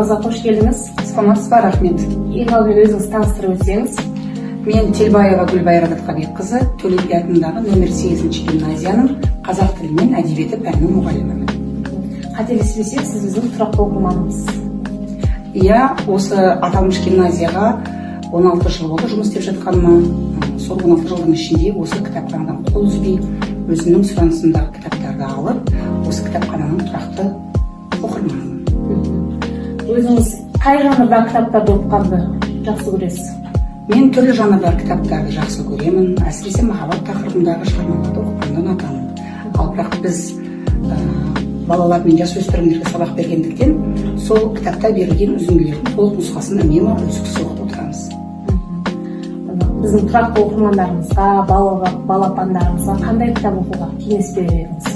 Арнамызға қош келдіңіз. Саламатсыз ба, рахмет. Ең алдымен өзіңізді таныстырып өтсеңіз. Мен Телбаева Гүлбайра Датқабекқызы, Төле би атындағы нөмір 8 гимназияның қазақ тілі мен әдебиеті пәнінің мұғалімімін. Қателеспесем, сіз біздің тұрақты оқырманымыз. Иә, осы аталмыш гимназияға 16 жыл болды жұмыс істеп жатқаныма. Сол 16 жылдың ішінде осы кітапханадан қол үзбей, өзімнің сұранысымдағы кітаптарды алып, осы кітапхананың тұрақты оқырманымын. Өзіңіз қай жанрдағы кітаптарды оқығанды жақсы көресіз? Мен түрлі жанрдағы кітаптарды жақсы көремін, әсіресе махаббат тақырыбындағы шығармаларды оқығанды ұнатамын. Ал бірақ біз балалар мен жасөспірімдерге сабақ бергендіктен, сол кітапта берілген үзінділердің толық нұсқасын үнемі үздіксіз оқып отырамыз. Біздің тұрақты оқырмандарымызға, балапандарымызға қандай кітап оқуға кеңес берер едіңіз?